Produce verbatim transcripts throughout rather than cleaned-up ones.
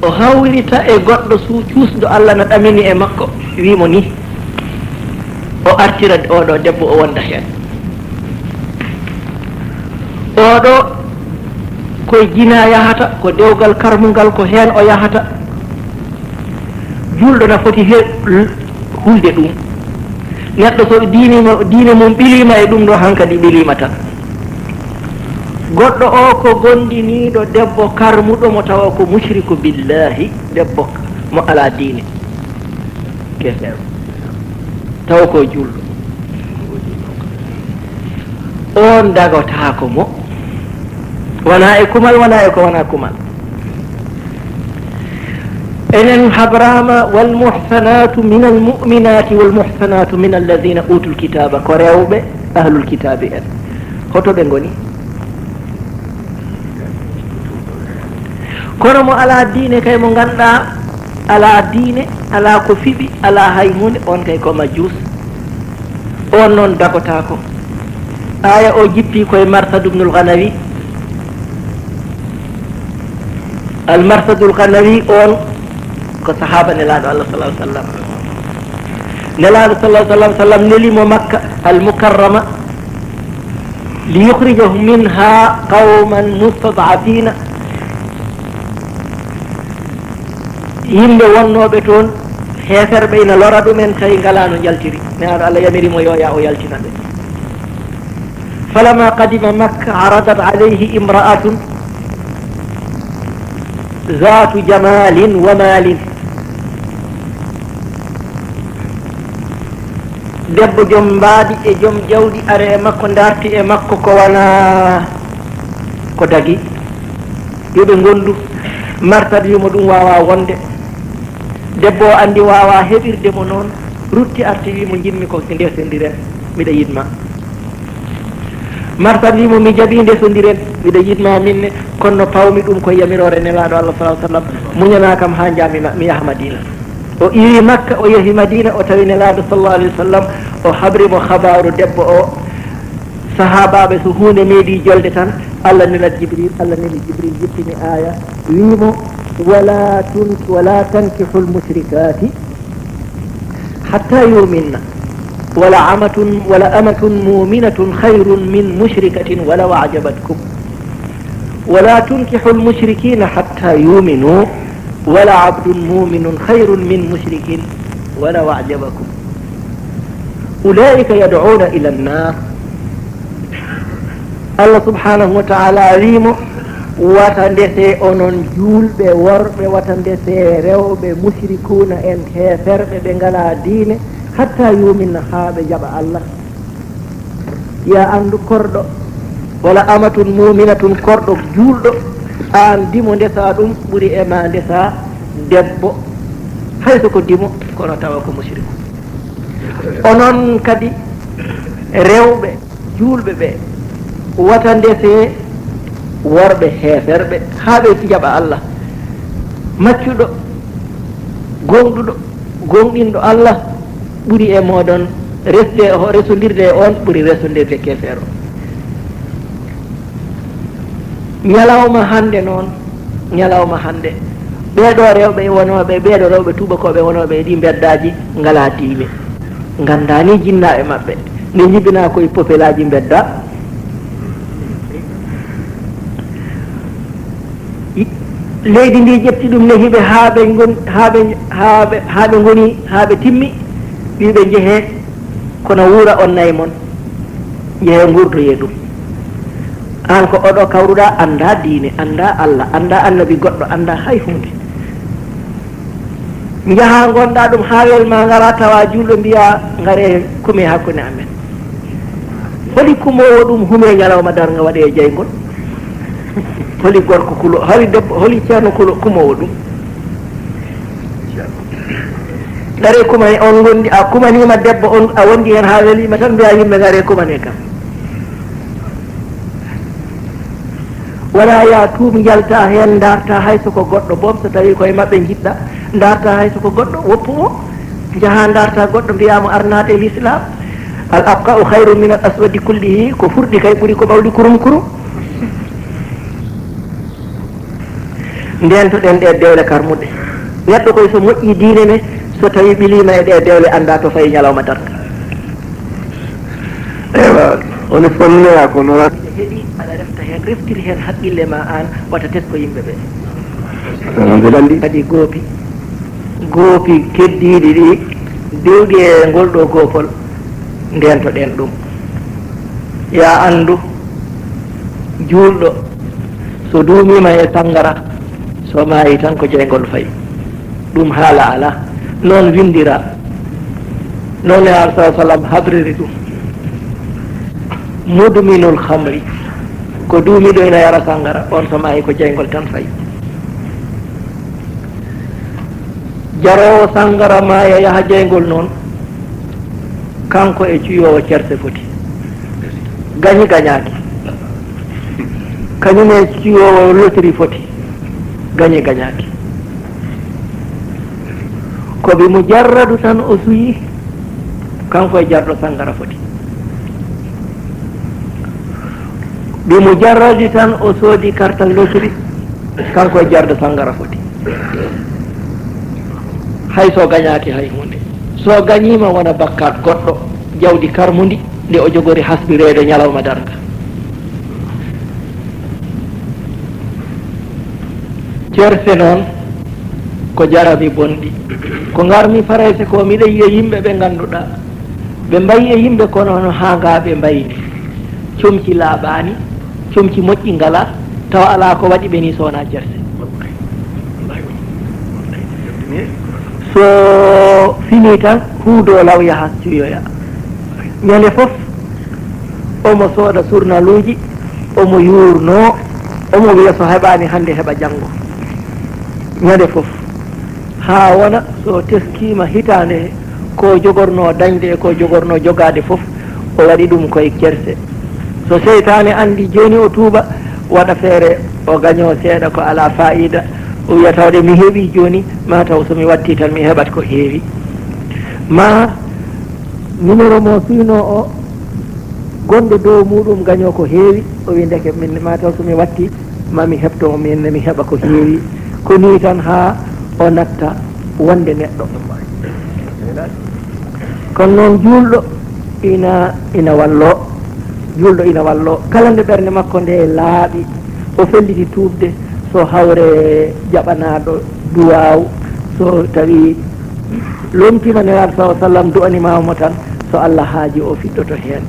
O hawrita e goɗɗo su-, cuusɗo Allah na ɗamini e makko, wii mo ni, o artira oɗo debbo o wonda heen. Oɗo ko jina yahata, ko dewgal karmungal, ko heen o yahata. Julɗo na foti he-, hulde ɗum. Neɗɗo so diini mo-, diine mum ɓiliima e ɗum ɗo, hankadi ɓiliima tan. Goɗɗo o ko gondiniiɗo debbo karmuɗo mo tawa ko mushriku billahi, debbo mo alaa diine. Keefeero. Tawa ko julɗo. On dagotaako mo. Wona e kumal, wona e ko wona kumal. Enen habrama, "Wal muhsanatu minal mu'minati wal muhsanatu minal ladhina utul kitaba," ko rewɓe ahlul kitabi en. Hoto ɓe ngoni? Kono mo alaa diine kay, mo ngannduɗaa alaa diine, alaa ko fiɓi, alaa hay huunde, on kay ko majuus. On noon dagotaako. Aaya o jippi koye Marsad ibnul Ghanawi. Al Marsadul Ghanawi on ko sahaaba Nelaaɗo Allah sallallahu alaihi wasallam. Nelaaɗo sallallahu alaihi wasallam, sallam neli mo Makka al Mukarrama, "Li yukhrijahum minha qawman mustad'afina." Yimɓe wonnooɓe toon, heeferɓe ina lora ɗumen, tawi ngalaa no njaltiri. Nelaaɗo Allah yamiri mo yo ya o yaltina ɓe. Falamma qadima Makka, aradat alayhi imra'atun zatu jamalin wa malin. Debbo jom mbaadi e jom jawdi are e makko, darti e makko ko wana ko dagi. Yo ɓe ngondu. Martad wimo ɗum wawa wonde. Debbo o andi wawa heɓirde mo noon, rutti arti wimo, "Jinmi ko ndesondiren, miɗa yiɗma." Martad wimo, "Mi jaɓi ndesondiren, miɗa yiɗma minne, kono no pawmi ɗum ko yamiroore Nelaaɗo Allah sallallahu alaihi wasallam, muñana kam ha njaami ma-, mi yaha Madina." O iwi Makka, o yahi Madina, o tawi Nelaaɗo sallallahu alaihi wasallam, o habri mo habaru debbo o. Sahaabaaɓe, so huunde meeɗi jolde tan, Allah nelat Jibril, Allah neli Jibril, yettini aaya, wii mo, "Wala tun-, wala tankihul mushrikati hatta yuminna, wala amatun, wala amatun muminatun khayrun min mushrikatin walaw ajabatkum. Wala tunkihul mushrikina hatta yuminu, wala abdun muminun khayrun min mushrikin walaw ajabakum. Ulaika yad'una ila an-nar." Allah subhanahu wa ta'ala wii mo, "Wata ndese onon juulɓe worɓe, wata ndese rewɓe mushrikuuna en, heeferɓe ɓe ngalaa diine, hatta yuminna, haa ɓe jaɓa Allah." Ya anndu korɗo, wala amatun muminatun, korɗo juulɗo, aan dimo ndesaa ɗum ɓuri e ma ndesaa debbo, hay so ko dimo, kono tawa ko mushriku. Onon kadi rewɓe juulɓe ɓe, wata ndesee worɓe heeferɓe haa ɓe njaɓa Allah. Maccuɗo, gonɗuɗo, gonɗinɗo Allah ɓuri e mooɗon resde, resondirde e on ɓuri resondirde keefeero. Ñalawma hannde noon, ñalawma hannde, ɓeeɗo rewɓe wonooɓe, ɓeeɗo rewɓe tuubakooɓe wonooɓe e ɗii mbeddaaji ngalaa diine, nganndaa ni jinnaaɓe maɓɓe, nde njibinaa koye popelaaji mbedda. I-, leydi ndi ƴetti ɗum, nehi ɓe haa ɓe ngon-, haa ɓe, haa ɓe, haa ɓe ngoni, haa ɓe timmi, ɓi ɓe njehee, kono wuura on nayi mon, njehee ngurdoyee ɗum. Aan ko oɗo kawruɗaa, anndaa diine, anndaa Allah, anndaa annabi goɗɗo, anndaa hay huunde. Njahaa ngonɗaa ɗum haa welma, ngaraa tawa juulɗo, mbiyaa, "Ngaree kumee hakkunde amen." Holi kumoowo ɗum humee ñalawma darnga waɗee e jayngol? Holi gorko kulo-, holi debbo, holi ceerno kulo-, kumoowo ɗum? Ngaree kumane, on ngondi, a kumaniima debbo, on a wondi heen haa weliima tan, mbiyaa yimɓe, "Ngaree kumane kam." Wala ya tuub, njalta heen, ndarta hay so ko goɗɗo, boom so tawi koye maɓɓe njiɗɗa, ndarta hay so ko goɗɗo, woppu mo, njaha ndarta goɗɗo, mbiya mo arnaade e l'islam. Al aqra'u khayrun min al aswadi kullihi, ko furɗi kay ɓuri ko ɓawli kurum kurum. Ndeentoɗen ɗee dewle karmuɗe. Neɗɗo koy so moƴƴii diine ne, so tawii ɓiliima e ɗee dewle, anndaa to fayi ñalawma darnga. Ewa, woni fonnoya ko no rat- Heɓi, aɗa refta heen, reftiri heen haqqille ma aan, wata tesko yimɓe ɓe. Kadi goopi, goopi keddiiɗi ɗi, diwɗi e ngol ɗo goopol, ndeentoɗen ɗum. Yaa anndu, juulɗo, so duumiima e sanngara, so maayi tan ko jeyngol fayi. Ɗum haala alaa. Noon winndira. Noon Nulaaɗo sallallaahu alayhi wa sallam habriri ɗum. Mudminul khamri, ko duumiiɗo ina yara sanngara, oon so maayi ko jeyngol tan fayi. Jaroowo sanngara maaya yaha jeyngol noon, kanko e cuyoowo cerse foti. Gañi gañaaki. Kañum e cuyoowo lotiri foti. Gañi gañaaki. Ko bi mujarradu tan o suyi, kanko e jarɗo sanngara foti. Bi mujarradi tan o soodi kartal lotiri, kanko e jarɗo sanngara foti. Hay so gañaaki hay huunde. So gañiima wona bakkaat goɗɗo, jawdi karmundi, nde o jogori hasbireede ñalawma darnga. Cerse noon ko jarami bonɗi. Ko ngarmi Farayse ko, miɗa yiya yimɓe ɓe ngannduɗaa ɓe mbayi e yimɓe, kono no haa ngaa ɓe mbayni. Comci laaɓaani, comci moƴƴi ngalaa, tawa alaa ko waɗi ɓe ni so wonaa cerse. So finii tan, huudo law yaha cuyoya. Ñande fof, omo sooda surnaluuji, omo yuurnoo, omo wiya so heɓaani hannde, heɓa janngo. Ñande fof. Haa wona so teskiima hitaande he, ko jogornoo dañde e ko jogornoo jogaade fof, o waɗi ɗum koye cerse. So seytaane anndi jooni o tuuba, waɗa feere o gañoo seeɗa ko alaa faayiida. O wiya tawde mi heɓii jooni, maa taw so mi wattii tan mi heɓat ko heewi. Maa numéro mo suynoo o, gonɗo dow muuɗum gañoo ko heewi, o wiya ndeke min maa taw so mi wattii, maa mi heɓto, min ne mi heɓa ko heewi. Ko nii tan haa o natta wonde neɗɗo. Kono noon juulɗo ina, ina walloo, juulɗo ina walloo. Kala nde ɓernde makko nde laaɓi, o felliti tuubde, so hawre jaɓanaaɗo duwaaw, so tawi lomtiima Nelaaɗo sallallaahu alayhi wa sallam, du'aniima mo tan, so Allah haaji o fiɗɗoto heen.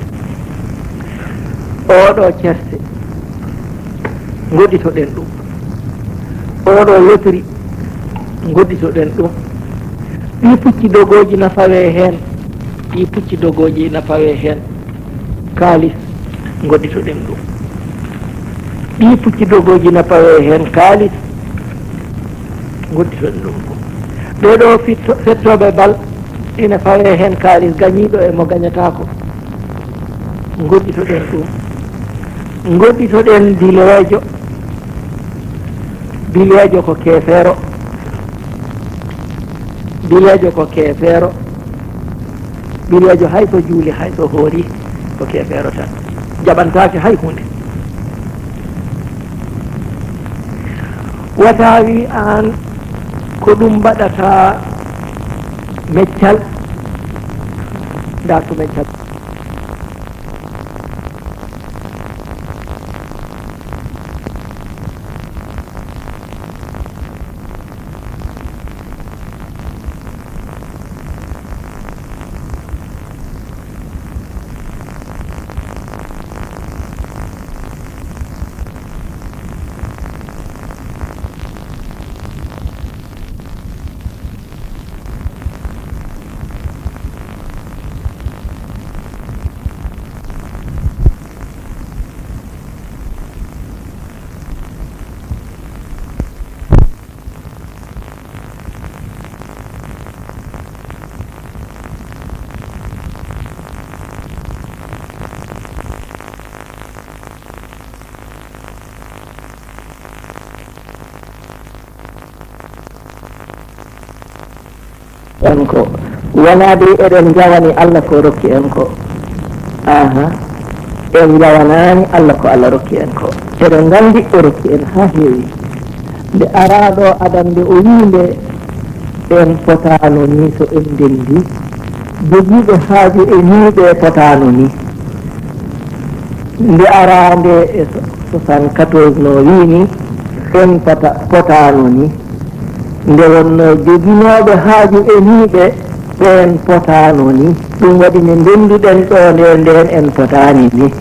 Oɗo cerse, ngoɗɗitoɗen ɗum. Oɗo lotiri, ngoɗɗitoɗen ɗum. Ɗi pucci dogooji na fawee heen, ɗi pucci dogooji na fawee heen. Kaalis, ngoɗɗitoɗen ɗum. Ɗi pucci dogooji na fawee heen, kaalis, ngoɗɗitoɗen ɗum. Ɓee ɗo fitto-, fettooɓe bal ina fawee heen, kaalis gañiiɗo e mo gañataako. Ngoɗɗitoɗen ɗum. Ngoɗɗitoɗen bileejo. Bileejo ko keefeero. Bileejo ko keefeero. Bileejo hay so juuli, hay so hoori, ko keefeero tan. Jaɓantaake hay huunde. Wata wi aan ko ɗum mbaɗata meccal. Ndaa ko meccal. En ko wonaa de eɗen njawani Allah ko rokki en ko. Aha, en njawanaani Allah ko Allah rokki en ko. Eɗen nganndi o rokki en haa heewi. Nde araa ɗoo adan nde o wii nde, ɓeen potaano nii so en ndenndii. Jogiiɓe haaju e nii ɓee potaano nii. Nde araa nde e soixante-quatorze no wii nii, ɓeen pota-, potaano nii. Nde wonnoo joginooɓe haaju e nii ɓee, ɓeen potaano nii. Ɗum waɗi nde ndennduɗen ɗoo nde ndeen en potaani nii.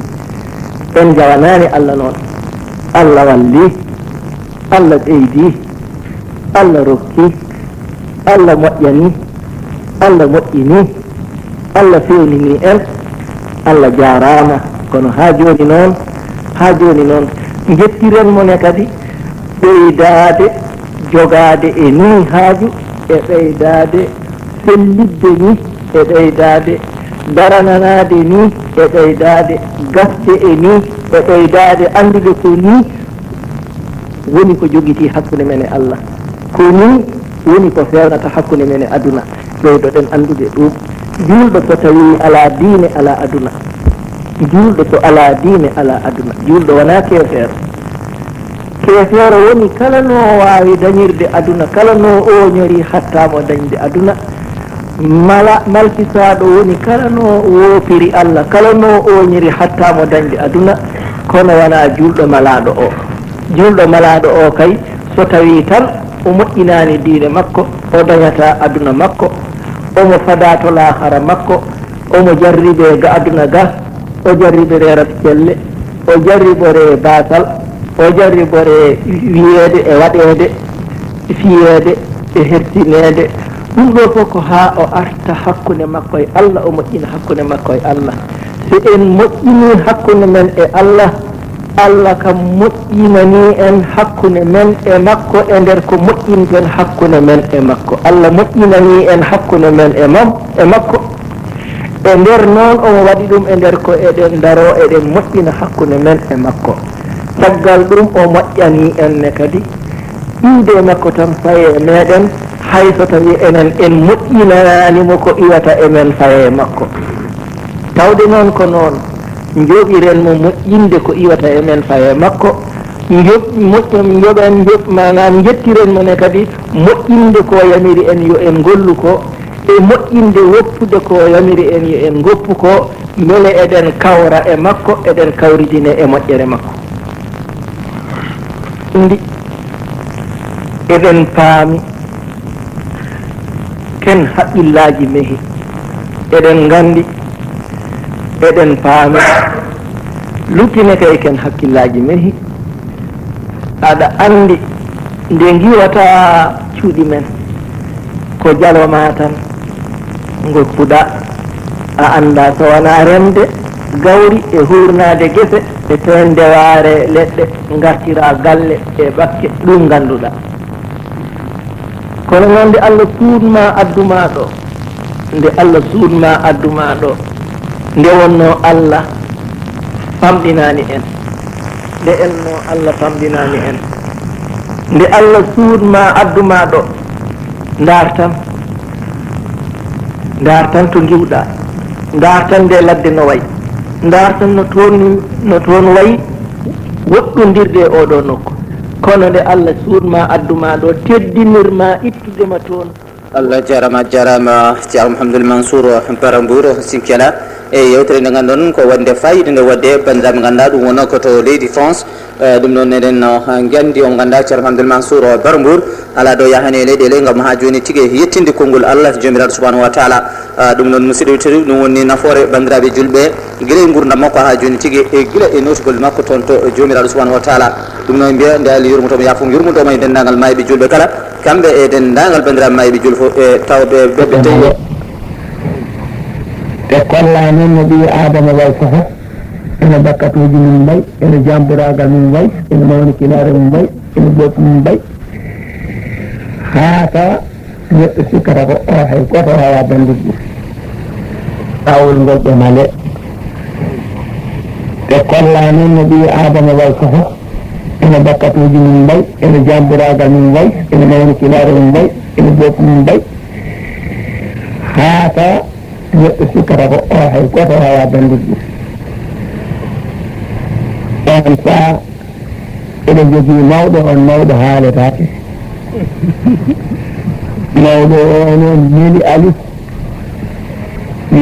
En njawanaani Alla noon. Alla wallii. Alla ɓeydii, Alla rokkii, Alla moƴƴanii, Alla moƴƴinii, Alla feewninii en, Alla jaaraama. Kono haa jooni noon, haa jooni noon, njettiren mo ne kadi ɓeydaade jogaade e nii haaju e ɓeydaade fellitde nii e ɓeydaade darananaade nii e ɓeydaade gasde e nii e ɓeydaade anndude ko nii woni ko jogitii hakkunde men e Alla. Ko nii woni ko feewnata hakkunde men e aduna. Ɓeydoɗen anndude ɗum. Juulɗo so tawii alaa diine, alaa aduna. Juulɗo so alaa diine, alaa aduna. Juulɗo wonaa keefeero. Keefeero woni kala no waawi dañirde aduna, kala no ooñori hatta mo dañde aduna. Mala, malkisaaɗo woni kala no woopiri Alla, kala no ooñiri hatta mo dañde aduna, kono wonaa juulɗo malaaɗo o. Juulɗo malaaɗo o kay, so tawii tan o moƴƴinaani diine makko, o dañataa aduna makko, omo fadaa to laahara makko, omo jarribee ga aduna ga, o jarriboree rafi celle, o jarriboree baasal, o jarriboree wiyeede e waɗeede, fiyeede e hersineede. Ɗum ɗoo fof ko haa o arta hakkunde makko e Alla, o moƴƴina hakkunde makko e Alla. So en moƴƴinii hakkunde men e Alla, Alla kam moƴƴinanii en hakkunde men e makko e nder ko moƴƴinten hakkunde men e makko. Alla moƴƴinanii en hakkunde men e mom, e makko. E nder noon, omo waɗi ɗum e nder ko eɗen ndaroo, eɗen moƴƴina hakkunde men e makko. Caggal ɗum, o moƴƴanii en ne kadi. Iwde e makko tan faye e meɗen, hay so tawi enen en moƴƴinani mo ko iwata e men faye e makko. Tawde noon ko noon, njoɓiren mo moƴƴinde ko iwata e men faye e makko. Njoɓ-, moƴƴo-, njoɓen, njoɓ-, maanaam, njettiren mo ne kadi moƴƴinde ko yamiri en yo en ngollu ko, e moƴƴinde woppude ko yamiri en yo en ngoppu ko, mbele eɗen kawra e makko, eɗen kawridine e moƴƴere makko. Ndi eɗen paami, ken haqqillaaji mehi, eɗen nganndi, eɗen paami, luttine kay ken hakkillaaji mehi. Aɗa anndi nde ngiwataa cuuɗi men, ko jalo maa tan ngoppuɗaa. A anndaa so wonaa remde gawri e huurnaade gese e teeŋdewaare leɗɗe, ngartiraa galle e bakke, ɗum ngannduɗaa. Kono noon nde Alla suuɗ maa addu maa ɗo, nde Alla suuɗ maa addu maa ɗo, nde wonnoo Alla famɗinaani en, nde ennoo Alla famɗinaani en, nde Alla suuɗ maa addu maa ɗo, ndaar tan, ndaar tan to ngiwɗaa, ndaar tan nde ladde no wayi, ndaar tan no toon, no toon wayi woɗɗondirde e oo ɗoo nokku. Kono nde Alla suuɗ maa addu maa ɗo, teddinir maa ittude ma toon. Allah jarama, jarama Ceerno Mouhamadoul Mansour Bara Mbour Sinkela. E yewtere nde ngannduɗon ko wonde fayida nde wonde banndiraaɓe ngannduɗaa ɗum wonno ko to leydi France. Eh, ɗum noon eɗen, eh, nganndi on ngannduɗaa Ceerno Mouhamadoul Mansour Bara Mbour alaa ɗo yahani e leyɗeele ngam haa jooni tigi yettinde konngol Allah Joomiraaɗo Subhanahu wa Taala. Ah, ɗum noon musidɓe tedduɓe, ɗum woni nafoore banndiraaɓe julɓe gila e nguurndam makko haa jooni tigi e gila e nootugol makko toon to Joomiraaɗo Subhanahu wa Taala. Ɗum noon mbiya nde Allah yurmoto mo yaafo yurmoto mo e denndaangal maayɓe julɓe kala. Kamɓe e denndaangal banndiraaɓe maayɓe julɓe fof, e tawɓe ɓe ɓe tawi. Ɓe kollaa noon no ɓii Aadama wayi fof, ene bakkatuuji mum mbayi, ene jaamburaagal mum wayi, ene mawnikinaare mum mbayi, ene ɓoyɗi mum mbayi. Haa tawa neɗɗo sikkata ko o hay gooto waawaa danndude ɗum. Laawol ngol ɓe male. Ɓe kollaa noon no ɓii Aadama wayi fof, ene bakkatuuji mum mbayi, ene jaamburaagal mum wayi, ene mawnikinaare mum mbayi, ene ɓoyɗi mum mbayi. Haa tawa neɗɗo sikkata ko o hay gooto waawaa danndude ɗum. Oon sahaa, Eɗen jogii mawɗo on, mawɗo haaletaake. Mawɗo o noon neli alif, wi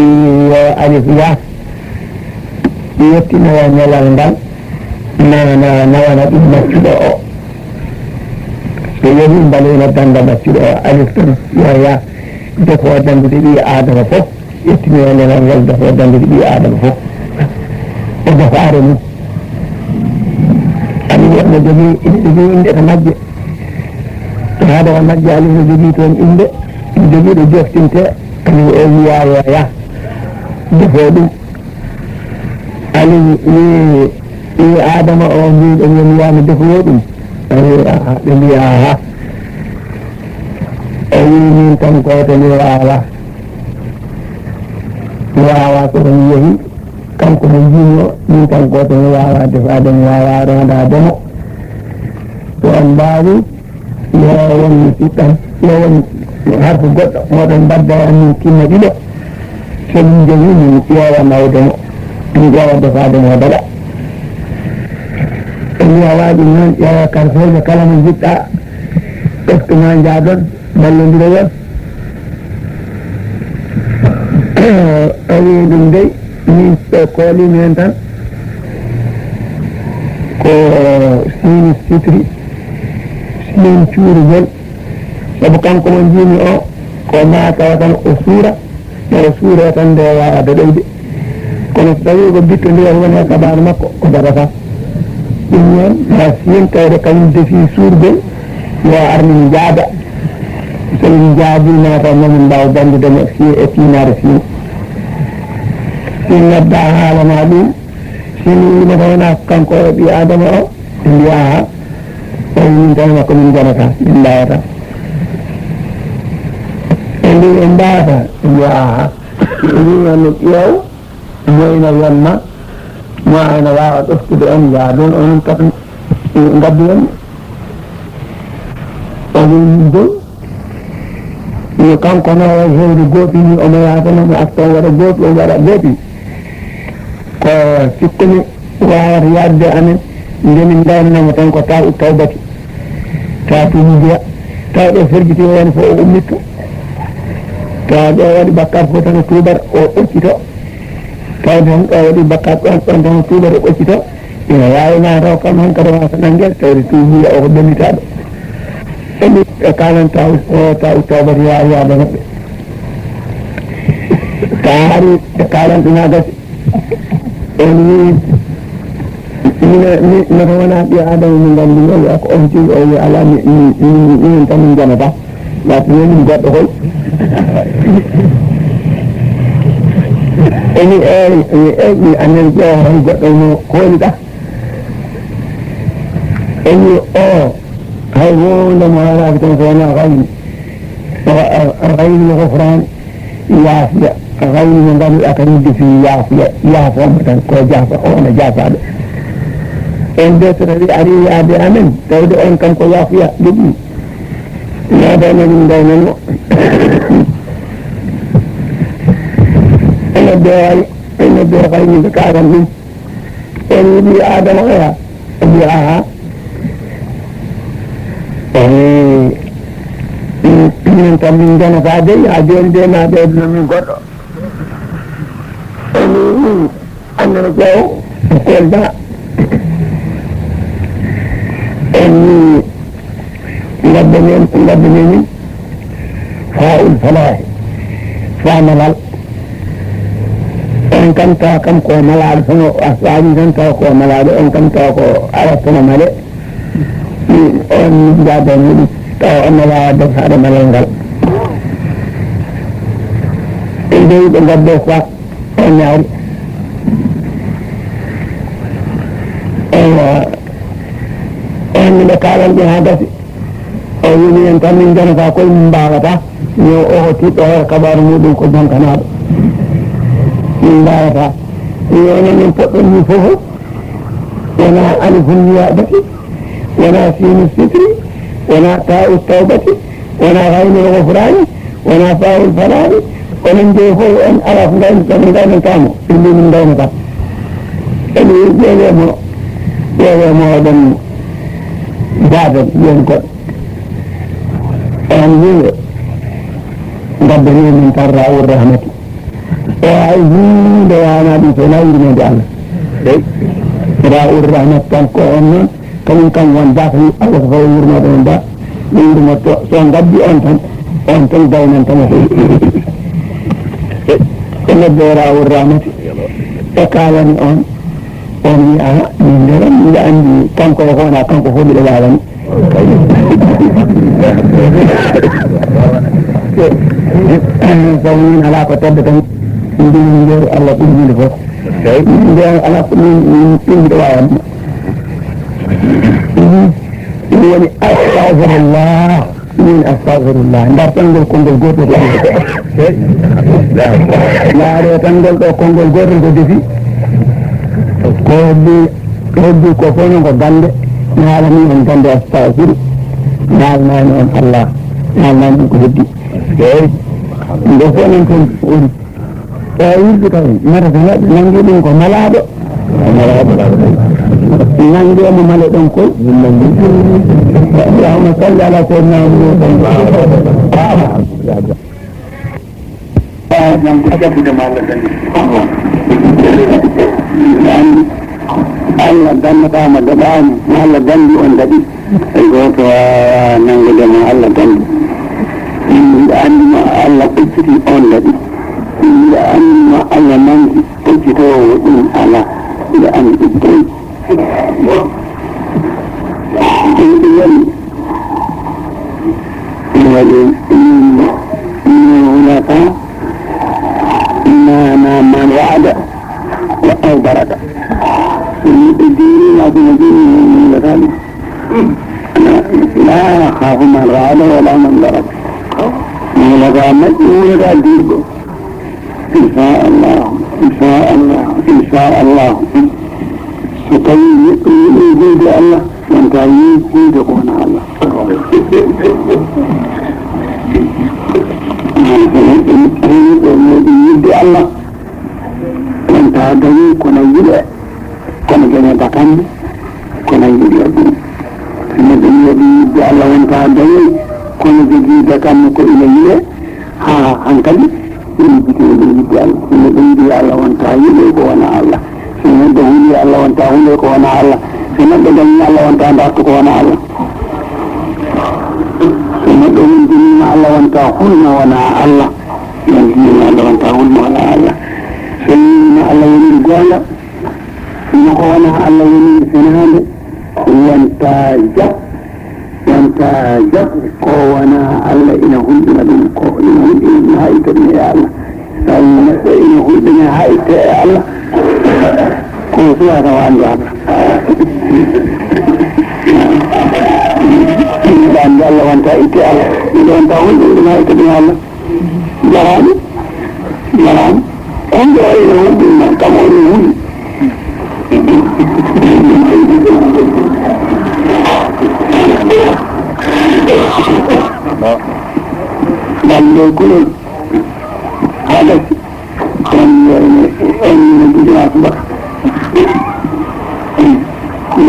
yo alif yah, yettinoya nelal ngal, na, na, nawana ɗum maccuɗo o. So yahii mbaleyna dannda maccuɗo o, alif tan yo yah, defo danndude ɓii Aadama fof. Ƴettinoya nelal ngal, defo danndude ɓii Aadama fof e defaare mum. Alif ene jogii, ene jogii innde to majje. To Aadama majje, alif ne jogii toon innde, ene jogii ɗo joftinte, alif o wiyaa yo yah, defo ɗum. Alif wii, wii Aadama o, mbiiɗon yo mi yah mi defoyo ɗum. Alif wii, "Aa," ɓe mbii, "Aa." O wii, "Miin tan gooto mi waawaa." Mi waawaa ko ɗum yehi, kanko mo njiimi o, min tan gooto mi waawaa defaade, mi waawaa roondaade mo. So on mbaawi, yo won mi fuɗɗam, yo won harfu goɗɗo, mooɗon mbadda e amin kinna ɗiɗo. So min njawi, min ƴeewa nawde mo, min ƴeewa defaade mo o daɗa. En mbiya waaɗi noon, ƴeewa karfeeje kala mo njiɗɗaa, ɓesngu ma njaaɗon. Ballondiroyon. O wii ɗum dey, min ɓe kooliimi heen tan ko siini sitri, siini cuurugol. Sabu kanko mo njiimi o, ko maa tawa tan o suura, nde o suuree tan nde waawa daɗoyde. Kono so tawii ko bittondiral woni e kabaaru makko, o daɗataa. Ɗum noon, ma siin tawde kañum defii suurgol, yo ar min njaada. So min njaadii, ma taw ma min mbaaw danndude mo fii e tiinaare siin. Siin noddaa haalana ɗum, siin wiima ko wonaa kanko o ɓii Aadama o, ɓe mbiya, "Aa, o min tan makko min njanata, min mbaawataa." Ɓe mbii, "En mbaawataa." Ɓe mbiya, "Aa." Ɓe mbii, "Yo no ƴeew." Mo ina wiyatma, mo ina waawa ɗoftude on, njaadon onon tan, ngaddu on. O wiyi min dey, yo kanko no wayi hewde goopi ni, omo yaha tan, omo arta, o waɗa goopi, o waɗa goopi. Ko sikkumi waawata yaadude amen, nde min ndawnanamo tan ko taw tawbati. Tawa tuubi jeya. Tawa ɗo fergiti o woni fof o ummitto. Tawa ɗo waɗi bakkar fof tan o tuubat o ɓoccito. Tawa tan ɗo waɗi bakkar ɗon, ɗon tan o tuubat o ɓoccito. Ina waawi ma taw kam hankadi wasa nanngel, tawde tuubi o ko ɓellitaaɗo. Emi ɓe kalan taw, o taw tawbat ya yaada maɓɓe. Taari ɓe kalan ɗum ha gasi. On wi, "Mine, mi, mi wona ɓii Aadama mo nganndu-mi." O wiya ko on tigi, o wiya, "Alaa, mi, mi, mi, minen tan min njanata. Laati min goɗɗo koy." Emi eewi, emi eewi, mi anndani ƴeewa hay goɗɗo mo kooliɗa. Emi o, hay huunde mo haalaaki tan so wonaa kayni. Gayni mo gofraani, yaafiya. Gayni mo ngannduɗaa kañum defi yaafiya, yaafooma tan, ko jaafa, o wona jaafaaɗo. En de so tawi ari yaade amen, tawde on kam ko yaafiya, ɗuɗɗum. Naada men ɗum ngaynano. Ene beewal, ene beewal yimɓe kaalan ɗum. En ɓii Aadama oya, o mbiya, "Aha." Eey, minen tan min njanata dey, haa jooni de ma ɓeyduno min goɗɗo. En, annana ƴeew, kolda. En, ngaddanen, ngaddanen min. Fa'ul falaahi, fa malal. On kam tawa kam ko malaaɗo, kono a faami tan tawa ko malaaɗo, on kam tawa ko arat kono male. On jaada muɗum, tawa on na waawa dog haɗa malal ngal. Ɓe ndewi ɓe ngaddo fa, o ñaari. Eywa, on miɗo kaalan ɗum haa gasi. O wiyi, "Minen tan min njanata koye min mbaawata." Yo o tiɗɗo hoore kabaaru muɗum ko jonkanaaɗo. Min mbaawata. Yo onon min poɗɗon ni fof. Wonaa alifun niyaabati, wonaa siinu sitri, wonaa taa'u tawbati, wonaa haynul gofraani, wonaa faa'ul falaani. Onon njeyi fof on alaa ko ngaynoɗon, ngaynotaamo. Ɓe mbii, "Min ngaynata." Ɓe mbii, "Ƴeewee mo, ƴeewee mo oɗon." Baabel, yen goɗɗo. On wi'e, ngaddani min tan Ra'ur Rahmati. E ay huunde waana ɗum so wonaa yurmeende Allah. Ra'ur Rahmati kanko on noon, kañum kam won baaka Allah ko fawi yurmeede on ba, ɓe yurmotto, so ngaddi on tan, on tan gaynan tan. E, e neɗɗo Ra'ur Rahmati, e kaalani on, on wi'a, "Min nderam, mbiɗa anndi kanko e hoona, kanko fof mbiɗa waawani." Sabu min alaa ko tedda tan, mbimi ndeeru Allah ɓuri huunde fof. Min ndeeru alaa ko min, min, min mbiɗa waawani. Ɗum woni astagfirullah. Min astagfirullah. Ndartangol konngol gootol ko defi. Ndaaree tan ngol ɗo konngol gootol ko defi. Ko hoddi, ko hoddi ko fof noon ko gannde. Mi haalani on gannde astagfiru. Mi haalanaani on Allah. Mi haalanaani on ko heddi. Nde fof noon toon woni. Tawa yimɓe tawi mata ko neɗɗo nangi ɗum ko malaaɗo. Nangi mo male ɗon koy. Allahumma salli ala sayyidina Muhammad. Allah dannataama daɗaani, Allah danndi on daɗi. Hay gooto waawaa nanngude ma Allah danndi. Mbiɗa anndi ma Allah ɓecciti on daɗi. Mbiɗa anndi ma Allah nangi ɓeccitoowo ɗum alaa. Mbiɗa anndi ɗum toon. Ɗum ɗum waɗi. Ɗum waɗi min, min hulata, maana man wa'ada wa aw barada. So neɗɗo diini ma ɗum o diini, min hulata ɗum. لا أخاف من رعد ولا من برد. Wulata majji, wulata dirɗo. Inchallah, inchallah, inchallah. So tawi neɗɗo yiɗi hulde Allah, wonta yiɗi hulde ko wona Allah. So neɗɗo, neɗɗo meeɗi yidde Allah, wonta dañi kono yiɗe. Kono joñata kammu, kono yiɗi o ɗum. Neɗɗo yiɗi yidde Allah wonta dañi, kono jogiida kammu ko ina yiɗe, haa hankadi, ɗum yiɗi ɗum yidde Allah. Neɗɗo yiɗi Allah wonta yiɗe ko wona Allah. So neɗɗo huli Allah wonta hule ko wona Allah. So neɗɗo dañi Allah wonta dartu ko wona Allah. So neɗɗo wontinima Allah wonta hulno wona Allah. Wontinima Allah wonta hulno wona Allah. So yinima Allah woni goonga, Sinno ko wona Allah woni fenaande, wonta jaɓ, wonta jaɓ ko wona Allah ina hulɓina ɗum, ko ina hulɓina ɗum haa itta ɗum e Allah. Tawi neɗɗo ina hulɓina haa itta e Allah, ko suwa tawa anndu Allah. Ina ɗa anndu Allah wonta itte Allah, ina wonta hulɓina ɗum haa itta ɗum e Allah. Jaraama, jaraama. On ɗo ina hulɓinma, kam o ina huli. Ɗam ɗo kulol. Haa gasi. On yo ene, on ene jogima subaka.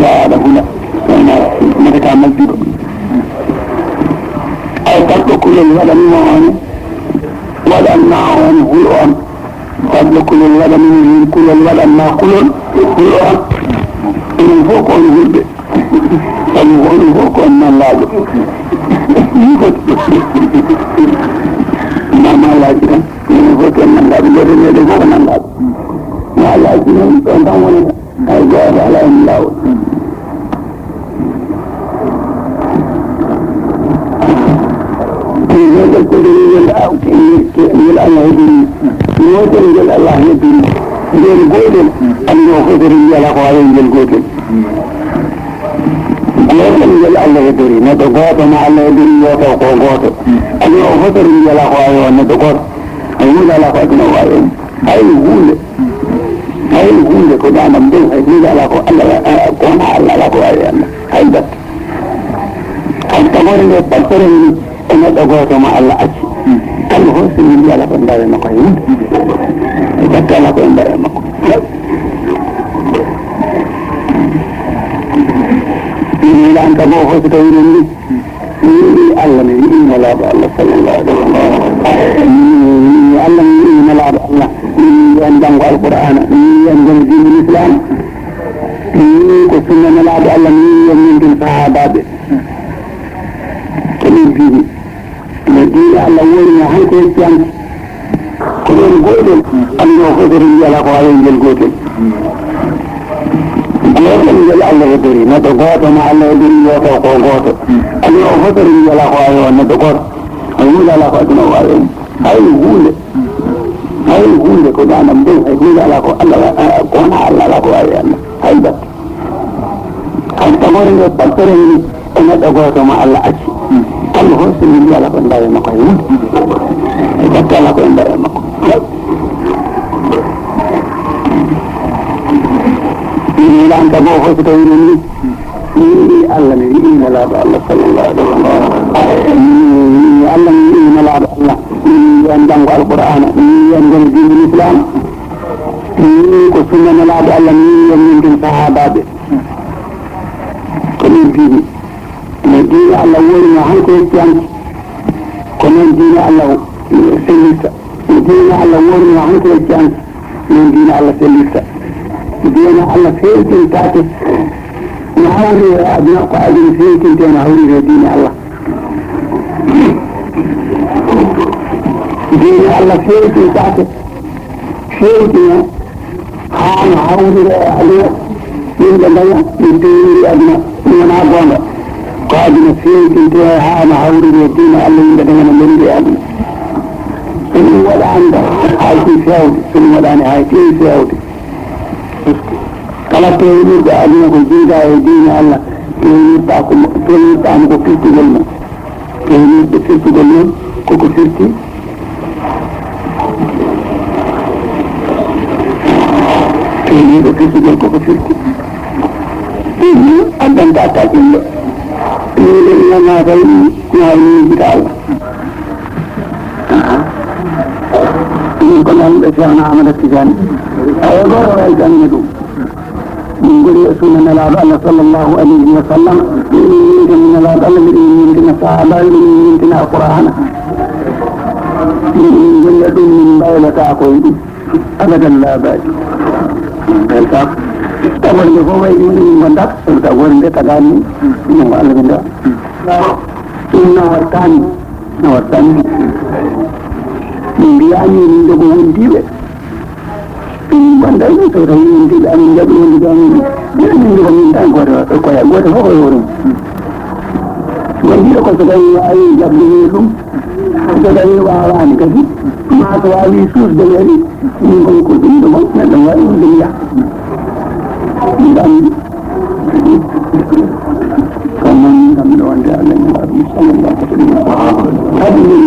Yaa aɗa hula. Wona mata ka majjuɗo. Ay, baɗɗo kulol waɗanma on. Waɗan ma on hul on. Fadde kulol waɗan ma hul kulol, waɗan ma kulol hul on. Enen fof ko on hulɓe. Sabu onon fof ko on nallaaɓe. Ni foti. Ma, ma laaji tan. Enen fof ko en nallaaɓe. Gooto e meɗen fof ko nallaaɓe. Ma laaji noon, ɗon tan wonata. Hay gooto alaa heen laawol. Gootel ko ngel, ngel Allah heddori. Gootel ngel Allah heddori. Ngel gootel, Allah o fotiri ngel ko ayo ngel gootel. Gootel ngel Allah heddori. Neɗɗo gooto ma Allah heddori, yo taw ko gooto. Allah o fotiri ngel ko ayo neɗɗo gooto. Hay huunde alaa ko aduna o waawi en. Hay huunde. Hay huunde ko ñaamam dow, hay huunde alaa ko Allah wa-, a-, ko wonaa Allah, alaa ko waawi Allah. Hay batte. Kam tagore nde battore ni ko neɗɗo gooto mo Allah acci. Kamɓe fof so min mbiya alaa ko en mbaawi makko hay huunde. Hay batte alaa ko en mbaawi makko. Min mbiɗa an kam o fof Tawi ɗum ni, mi yiɗi Allah, mi yiɗi Nelaaɗo Allah, sallallahu alaihi wasallam. Mi yiɗi Allah, mi yiɗi Nelaaɗo Allah. Mi yiɗi en janngo Alqur'aana, mi yiɗi en gona diine Islam. Mi yiɗi ko sunna Nelaaɗo Allah, mi yiɗi en min ɗum sahaabaaɓe. Ko min jiɗi. No diine Allah woni, no hanki yettiyanke. Ko ɗon gootel, aduna o fof so renndi alaa ko waawi e ngel gootel. Gootel ngel Allah heddori, neɗɗo gooto mo Allah heddori, yo taw ko gooto. Aduna o fof so renndi alaa ko waawi on neɗɗo gooto. Hay huunde alaa ko aduna o waawi on. Hay huunde. Hay huunde ko ɗaanam ɗum, hay huunde alaa ko Allah wa-, ko wonaa Allah alaa ko waawi Allah. Hay batte. Hay tagore nde battere ni. Ko neɗɗo gooto mo Allah acci. Kamɓe fof so min mbiyata ko ndawe makko hay huunde. E batte alaa ko e ndawe makko. Min lan ka goo fof so tawi ɗum ni. Mi yiɗi Allah, mi yiɗi Nelaaɗo Allah, sallallahu alaihi wasallam. Mi yiɗi Allah, mi yiɗi Nelaaɗo Allah. Mi yiɗi en janngo Alqur'aana, mi yiɗi en gona diine Islam. Mi yiɗi ko sunna Nelaaɗo Allah, mi yiɗi en min ɗum sahaabaaɓe. Ko min jiɗi. No diine Allah woni, no hanki yettiyanke. Ko noon diine Allah sellirta. No diine Allah woni, no hanki yettiyanke. Noon diine Allah sellirta. Diine Allah feewtintaake. No hawri e aduna, ko aduna feewtinte, no hawri e diine Allah. Diine Allah feewtintaake. Feewtina. Haa no hawrira e aduna, yimɓe ndaña no pewniri aduna, ɗum wonaa goonga. Ko aduna feewtinte haa no hawrira e diine Allah, yimɓe ndaña no mboniri e aduna. So ɗum waɗaani kam, hayti feewde, so ɗum waɗaani, hayti feewde. Kala pewnirɗo aduna ko jiidaa e diine Allah, pewnirɗaa ko mo-, pewnirɗaa mo ko pirtugol mum. Pewnirɗo firtugol noon koko firti. Pewnirɗo firtugol koko firti. Ɗum addanta taƴinɗo. Ɗum ɗum ñamaa tawi ɗum ñaawni yejjita Allah. Ɗum ko noon ɓe Ceerno Ahmada Tijani. Ayo gooto wawi jannde ɗum. Min ngoni e sunna Nelaaɗo Allah sallallahu alayhi wa sallam, min ñiŋtina Nelaaɗo Allah, min ñiŋtina sahaabaaɓe, min ñiŋtina Alqur'aana. Min ngoni e ɗum, min mbaylotaako e ɗum. Abadan laa baadi. Beltaako. Tagore nde fof wayi ɗum, min ngondaaka. Sabu tagore nde tagaani, min ko Allah min ɗo. Ɗum nawartaani. Nawartaani. Min mbiyaani min ɗo ko wondiiɓe. Min mbanndayno so tawi min njiɗi amin njaɓi wondude amin. Min min njiɗa min tan gooto, koye gooto fof koye hoore mum. Wondiiɗo ko so tawi waawi jaɓde heen ɗum, so tawi waawaani kadi, maa so waawi suusde kadi, min kon ko ɗum ɗo fof neɗɗo waawi wonde mi yaha. Ɗum ɗam, kono noon min kam miɗo wonde Allah e Nelaaɗo mum sallallahu alaihi wa sallam. Kadi min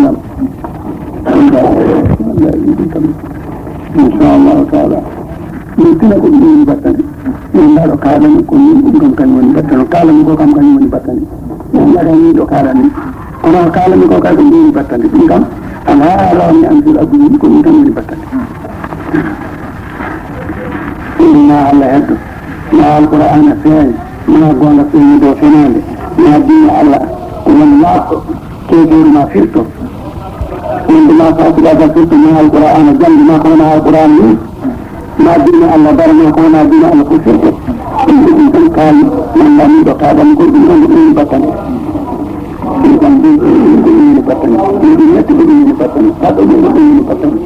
kam, Inchallahu taala. Min tuna ko ɗum woni battane. Min mbaɗo kaalami ko min ɗum kam kañum woni battane. Kaalami ko kam kañum woni battane. Min mbaɗani ɗo kaalami. Kono kaalami ko kay ko ɗum woni battane. Ɗum kam, alaa alaa mi anndira ko ɗum ko ɗum tan woni battane. Ɗum ma Allah heddo. Ma Alqur'aana feeña. Ma goonga feeñi dow fenaande. Ma diine Allah won laaɓɗo. Keejeeru ma firto. Wonde ma faasiqaagal firto, ma Alqur'aana janngi, ma ko wona Alqur'aana ni, ma diine Allah bara, ma ko wona diine Allah ko firto. Ɗum ko ɗum tan kaali, mi anndaa min ɗo kaaɗan ko ɗum on ɗum woni battane. Ɗum kam ɗum, ɗum ko ɗum woni battane. Ɗum ɗum yetti ko ɗum woni battane. Kaɗo ɗum ko ɗum woni battane.